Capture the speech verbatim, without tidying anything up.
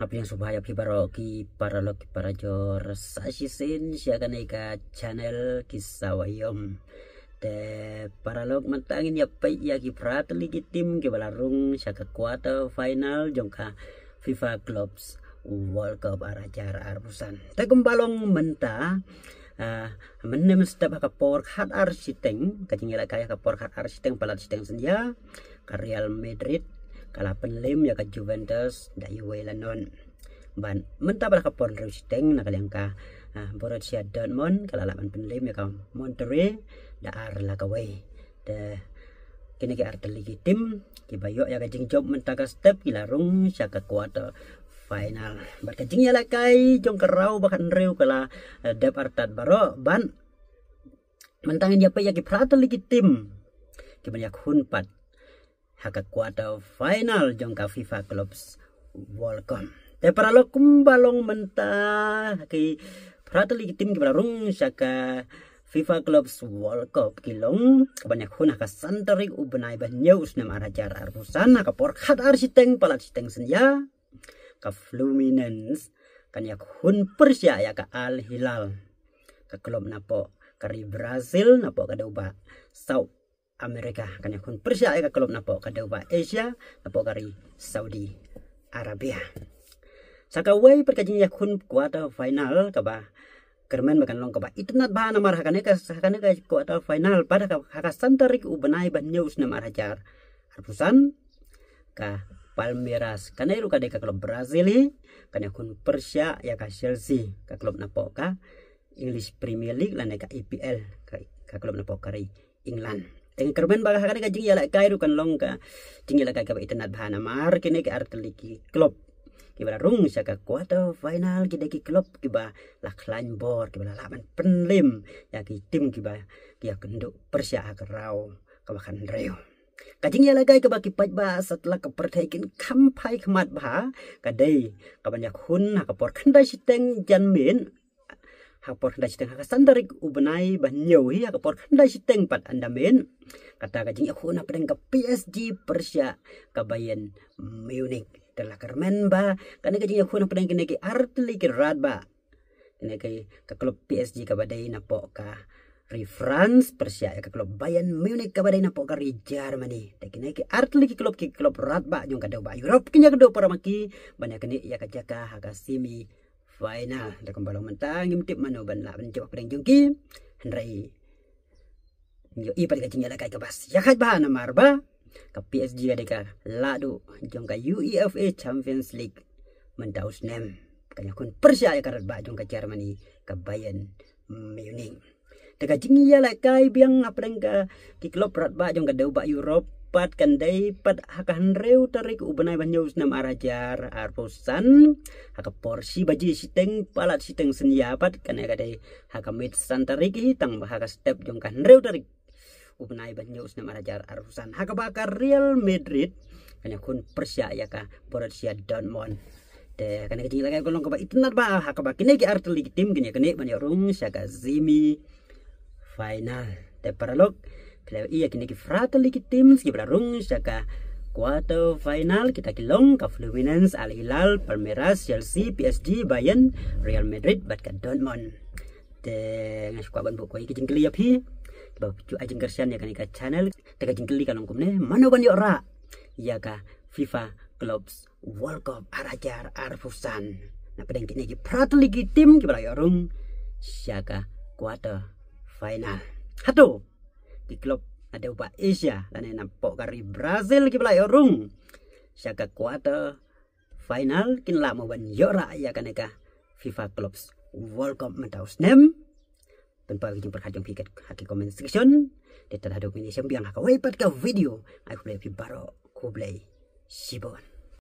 Pdiang sngewbha ïa phi baroh ki paralok ki parajor sa shisien sha kane ka channel Ki Sawa Ïom. Te paralok, mynta ngin ïa peit ïa ki phra tylli ki team kiba la rung sha ka quarter final jong ka FIFA Clubs World Cup ar hajar arphew san. Te kumba long mynta, ah, mynne mynstep ha ka por khatar shiteng, ka jingïalehkai ha ka por khatar shiteng palat shiteng synñia, ka Real Madrid ka la pynlem ïa ka Juventus da iwei la nod. Bad mynta pat ha ka por hynriew shiteng, na ka liang ka, ah, Borussia Dortmund ka la lah ban pynlem ïa ka Monterrey da ar la kawei. Te kine ki ar tylli ki team kiba ïoh ïa ka jingjop mynta ka step ki la rung sha ka quarter final. Bad ka jingïalehkai jong ka round ba khathynriew ka la, eh, dep artat baroh, bad mynta ngin ïa peit ïa ki phra tylli ki team kiban ïakhun pat ha ka quarter final jong ka FIFA Clubs World Cup. Te paralok, kumba long mynta, ki phra tylli ki team kiba la rung sha ka FIFA Clubs World Cup ki long kaban ïakhun ha ka san tarik u bnai ba hynñiew u snem ar hajar arphew san, ha ka por khatar shiteng palat shiteng synñia, ka Fluminense kan ïakhun pyrshah ïa ka Al Hilal, ka klub napoh ka ri Brazil, napoh ka dewbah South America, kan ïakhun pyrshah ïa ka klub napoh ka dewbah Asia, napoh ka ri Saudi Arabia. Sa kawei pat ka jingïakhun quarter final kaba kyrmen ba kan long kaba itynnad bha namar ha kane ka, ha kane ka quarter final pat ha ka, ha ka san tarik u bnai ba hynñiew u snem ar hajar arphew san, ka Palmeiras, kane ruh ka dei ka klub Brazil hi, kan ïakhun pyrshah ïa ka Chelsea, ka klub napoh ka English Premier League lane ka E P L, ka, ka klub napoh ka ri England. Te nga kyrmen ba ha kane ka jingïalehkai ruh kan long ka jingïalehkai kaba itynnad bha namar kine ki ar tylli ki klub kiba la rung sha ka quarter final ki dei ki klub kiba la khlaiñ bor, kiba la lah ban pynlem ïa ki team kiba ki ïakynduh pyrshah ha ka round kaba khathynriew. Ka jingïalehkai kaba ki paidbah satlak ka pyrthei kin kham phai khmat bha ka dei kaban ïakhun ha ka por khyndai shiteng janmiet, ha ka por khyndai shiteng ha ka san tarik u bnai ba hynñiew hi, ha ka por khyndai shiteng pat ynda miet, kata ka jingïakhun hapdeng ka P S G pyrshah ka Bayern Munich. Te la kyrmen ba kane ka jingïakhun hapdeng kine ki ar tylli ki radbah, kine ki, ka klub P S G kaba dei napoh ka ri France pyrshah ïa ka klub Bayern Munich kaba dei napoh ka ri Germany. Te kine ki ar tylli ki klub, ki klub radbah jong ka dewbah Europe, kin ïakynduh para ma ki ban ïaknieh ïa ka jaka ha ka semi final. Te kumba long mynta ngim tip mano ban lah ban jop hapdeng jong ki, hynrei ngi ïohi pat ka jingïalehkai kaba ïakhaid bha namar ba ka P S G ka dei ka lahduh jong ka UEFA Champions League mynta u snem, kan ïakhun pyrshah ïa ka radbah jong ka Germany, ka Bayern Munich. Te ka jingïalehkai biang hapdeng ka, ki klub radbah jong ka dewbah Europe pat kan dei pat ha ka hynriew tarik u bnai ba hynñiew u snem ar hajar arphew san, ha ka por shi baje shiteng palat shiteng synñia pat, kane ka dei ha ka miet san tarik hi, tang ba ha ka step jong ka hynriew tarik u bnai ba hynñiew u snem ar hajar arphew san, ha kaba ka Real Madrid kan ïakhun pyrshah ïa ka Borussia Dortmund. Te kane ka jingïalehkai ka long kaba itynnad bha ha kaba kine ki ar tylli ki team kin ïaknieh ban ïarung sha ka semi final. Te paralok, phi la ïohi ïa kine ki phra tylli ki teams kiba la rung sha ka quarter final, kita ki long ka Fluminense, Al Hilal, Palmeiras, Chelsea, P S G, Bayern, Real Madrid bad ka Dortmund. Te nga shu kwah ban buh kawei ka jingkylli ïa phi, ba phi ju ai jingkyrshan ïa kane ka channel. Te ka jingkylli ka long kumne, mano ban ïoh rah ïa ka FIFA Clubs World Cup ar hajar arphew san, napdeng kine ki phra tylli ki team kiba la ïoh rung sha ka quarter final? Hato ki klub na dewbah Asia lane napoh ka ri Brazil kiba la ïoh rung sha ka quarter final kin lah mo ban ïoh rah ïa kane ka FIFA Clubs World Cup mynta u snem? Pynpaw ïa ka jingpyrkhat jong phi ha ki comment section. Te tad haduh ngin ïashem biang ha kawei pat ka video, ai khublei ïa phi baroh, khublei shibun.